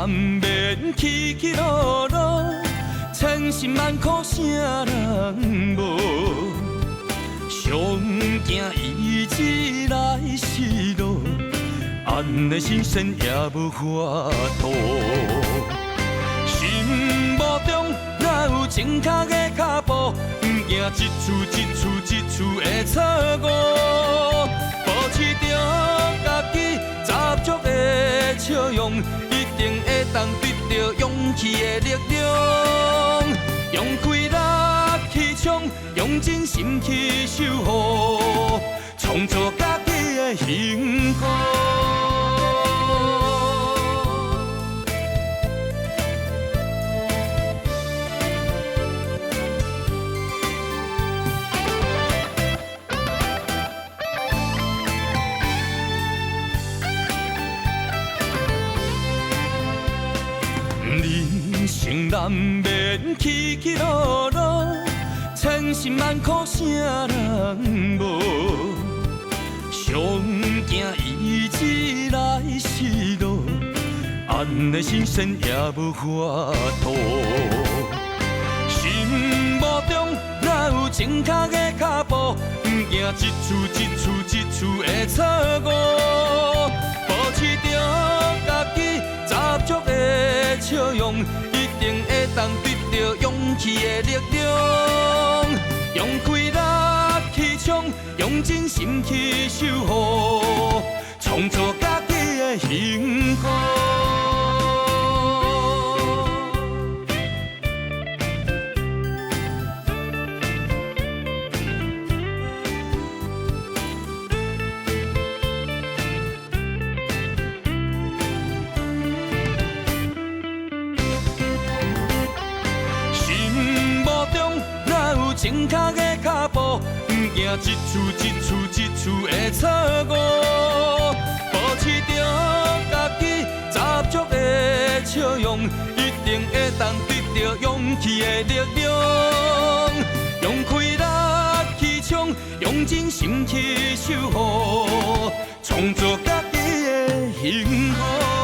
難免起起落落，千辛萬苦啥人無？上驚意志來失落，按呢神仙也無法度。心目中若有正確的腳步，毋驚一次一次一次的錯誤，保持著家己十足的笑容，一定會當得著勇氣的力量，用氣力去衝，用真心去守護，創造家己的幸福。人生難免起起落落，千辛萬苦啥人無？上驚意志來失落，按呢神仙也無法度。心目中若有正確的腳步，毋驚一次一次一次的錯誤，保持著家己十足的笑容，一定會當得著勇氣的力量，用氣力去衝，用真心去守護，創造家己的幸福。心目中若有正確的腳步，毋驚一次一次一次的錯誤，保持著家己十足的笑容，一定會當得著勇氣的力量，用氣力去衝，用真心去守護，創造家己的幸福。